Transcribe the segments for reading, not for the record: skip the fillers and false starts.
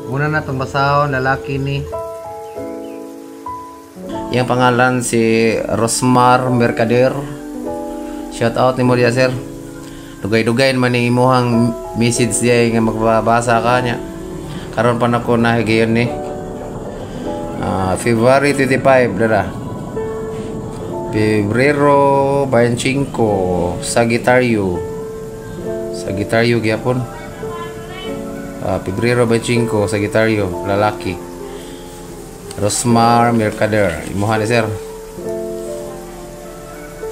Una na itong basahon, lalaki ni. Yang pangalan si Rosmar Mercader. Shout out ni mo diya, sir. Dugay-dugay man ni imuhang message diya nga magbabasa ka niya. Karon pa nako nahigayon ni. February 25 dara. Pebrero 25, Sagittario. Sagittario gyapon. Pebrero 25, Sagittario, lalaki. Rosmar Mercader. Imuha ni sir.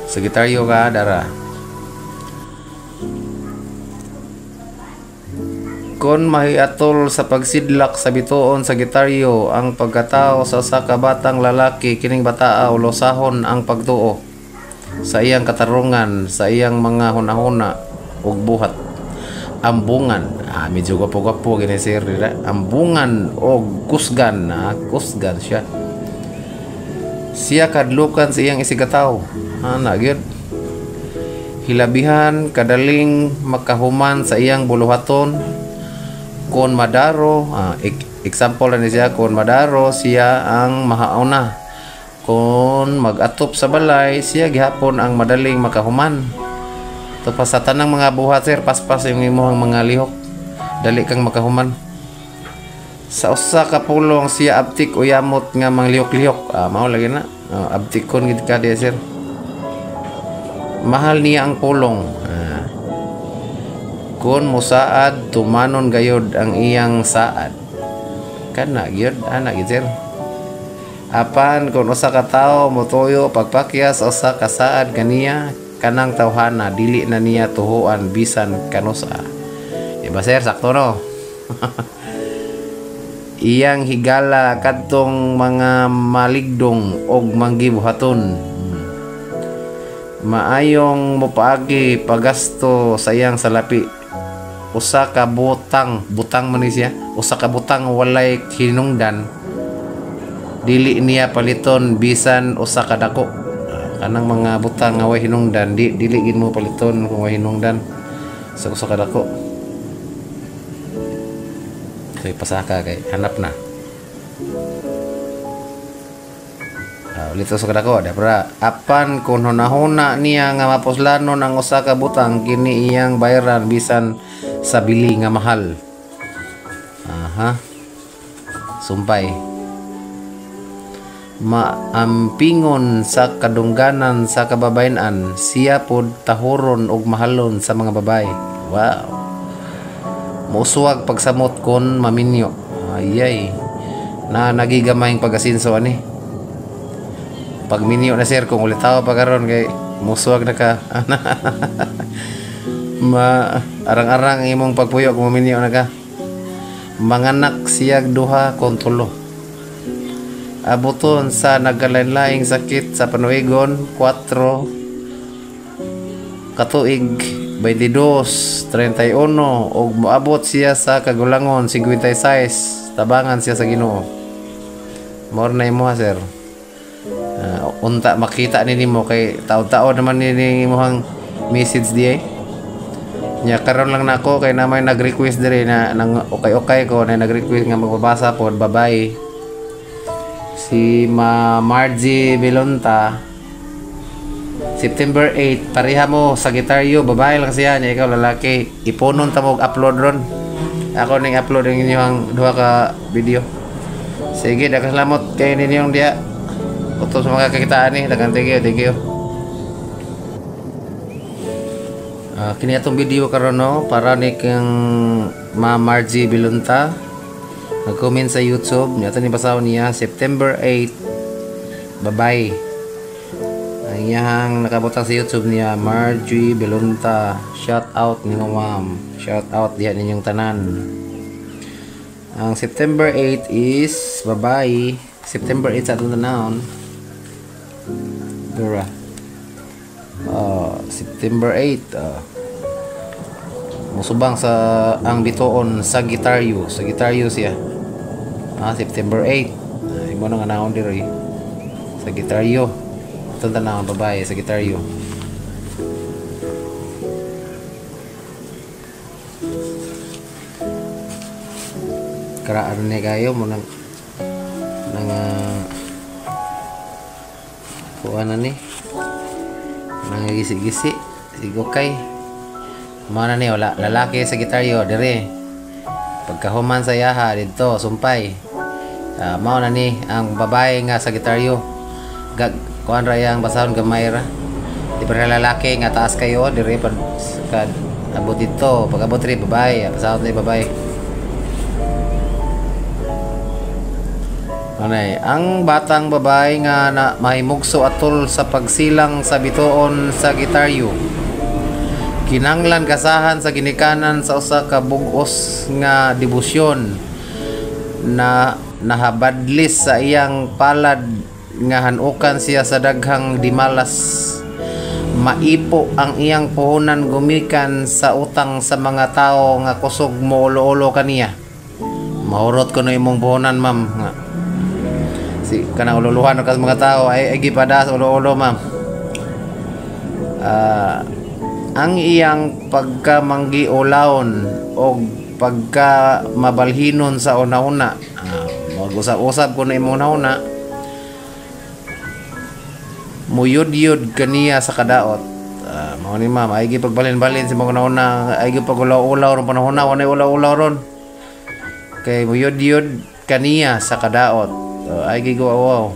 Sagittario ka dara. Kon mahiatol sa pagsidlak sa bituon Sagittario ang pagkatao sa usa ka batang lalaki, kining bataa ulosahon ang pagtuo sa iyang katarungan, sa iyang mga hunahuna ug buhat. Ambungan, medyo gwapo-gwapo gini sir, dira. Ambungan og kusgan, kusgan siya. Siya kadlukan sa iyang isigataw. Ana gyud. Hilabihan kadaling makahuman sa iyang buluhaton. Kon madaro, example na siya, kon madaro siya ang mahauna. Kon magatop sa balay, siya gihapon ang madaling makahuman. To pa sa tanang mga buhat sir, paspas yung imong mga lihok, dali kang makahuman. Sa usa ka pulong siya abtik o yamot nga manglihok-lihok. Mao lagi na. Abtikon gid ka diya sir. Mahal niya ang pulong. Kon mosaad, tumanon gayod ang iyang saad. Kana gyud, ana gyud sir. Apan kon usa ka tawo motuyo pagpakyas usa ka saad kaniya, kanang tawhana dili na niya tuhuan bisan kanusa. Diba sir, sakto no? Iyang higala kadtong mga maligdong og manggibuhaton. Maayong mopaagi pagasto sa iyang salapi. Usa ka butang, butang man ni siya, usa ka butang walay hinungdan, dili niya paliton bisan usa ka dako. Kanang mga butang nga way hinungdan, dili gid mo paliton kung way hinungdan sa usa ka dako. Okay, pasaka kay hanap na. Ulit sa kadako, dapra. Apan kung hunahuna niya nga mapuslanon ang usa ka butang, kini iyang bayaran bisan sa bili nga mahal. Aha. Sumpay. Maampingon sa kadungganan sa kababayen-an, siya pod tahuron og mahalon sa mga babae. Wow. Musuwag pagsamot kon maminyo. Ayay. Na nagigamayng pag-asinso ani. Pagminyo na sir, kung ulitaw pa karon kay musuwag na ka. Ma arang-arang imong pagpuyo kung maminyo na ka. Manganak siyag duha kon tulo. Abuton sa nagkalain-laing sakit sa panuigon, 4 katuig, 22, 31, og moabot siya sa kagulangon 56, tabangan siya sa Ginoo. More na imo sir. Unta makita ni nimo kay taud-taod naman ni imong message di. Nya karon lang nako kay na may nag-request diri na nang okay-okay ko na nag-request nga magbabasa pod babay. Si Ma Margie Belonta, September 8, pareha mo Sagittario, babae lang siya niya, ikaw lalaki. Ipunon ta mo og upload ron. Ako ning upload ang inyong duha ka video. Sige, daghang salamat kay ninyong diya. Utos sa mga kakitaan ni, daghang thank you, thank you. Kini atong video karon no, para ni kang Ma Margie Belonta. Nag-comment sa YouTube, niya ni basahon niya September 8. Bye-bye. Ang iyang nakabutang sa YouTube niya, Margie Belonta. Shout out nimo ma'am. Shout out diha ninyong tanan. Ang September 8 is bye-bye. September 8 sa atong tanawon. Dura. September 8. Musubang sa ang bituon Sagittario. Sagittario siya. September 8. Imo nang anaon diri. Sagittario. Itong tanawon babae, Sagittario. Karaan ni kayo mo nang nang kuha na ni nangagisi-gisi. Sige, okay. Mao na ni, wala lalaki sa gitaryo dire. Pagkahuman sa yaha didto sumpay. Mao na ni ang babae nga sa gitaryo. Gag kuan ra yang basahon, gamay ra. Di pa lalaki nga taas kayo dire pag kad abot dito, pag abot ri babae, basahon ni babae. Anay, ang batang babae nga na mahimugso atol sa pagsilang sa bituon sa gitaryo. Kinanglan gasahan sa ginikanan sa usa ka bug-os nga debosyon na nahabadlis sa iyang palad nga hanukan siya sa daghang dimalas. Maipo ang iyang puhunan gumikan sa utang sa mga tawo nga kusog mo ulo-ulo kaniya. Mahurot ko no imong puhunan, ma'am, nga si kanang ululuhan ka sa mga tao ay gipada sa ulo-ulo, ma'am. Ang iyang pagkamanggiulawon og pagka mabalhinon sa una-una, mag-usab-usab ko na imong una-una, muyud-yud kaniya sa kadaot. Mao ni, ma'am, ay gipagbalin-balin sa mga una-una, ay gipag-ulaw-ulaw ron panahon na, walay ulaw-ulaw ron kay muyud-yud kaniya sa kadaot. Ay gigo wow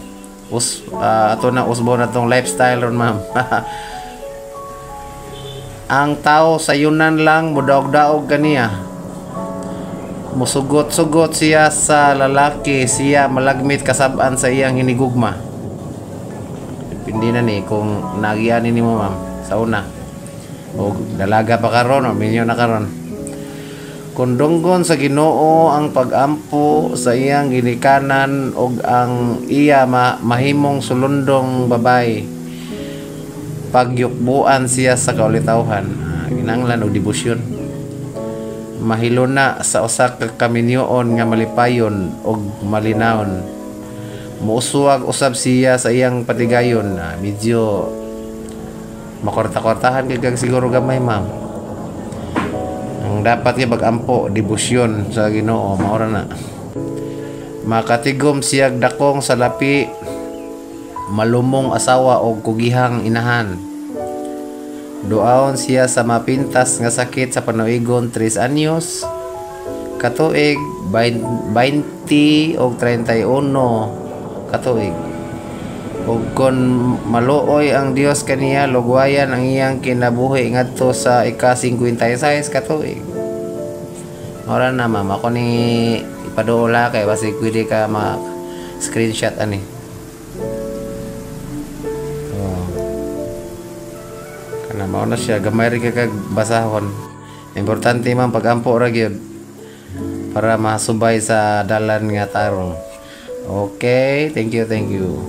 us ato na usbo na tong lifestyle ron, ma'am. Ang tao sa yunan lang mudaog-daog kaniya. Musugot-sugot siya sa lalaki, siya malagmit kasab-an sa iyang hinigugma. Depende na ni kung nagian ni mo, ma'am, sa una o dalaga pa karon o minyo na karon. Kung dunggon sa Ginoo ang pagampo sa iyang ginikanan ug ang iya mahimong sulundong babay, pagyukbuan siya sa kaulitawhan. Kinahanglan og debosyon. Mahiluna sa usa ka kaminyoon nga malipayon ug malinawon. Muuswag usab siya sa iyang patigayon. Medyo makorta-kortahan kay kag siguro gamay, ma'am. Ang dapat kay pag-ampo, debosyon sa Ginoo, mao ra na. Makatigom siyag dakong salapi, malumong asawa og kugihang inahan. Duaon siya sa mapintas nga sakit sa panuigon 3 anyos, katuig 20 og 31 katuig. Ug kon maluoy ang Dios kaniya, lugwayan ang iyang kinabuhi ngadto sa ika-56 katuig. Ora na, ma'am, ako ni ipaduola kay basig pwede ka ma screenshot ani. Oh. Kana mao na siya, gamay rin ka kag basahon. Importante, ma'am, pag-ampo ra gyud para masubay sa dalan nga tarong. Okay, thank you, thank you.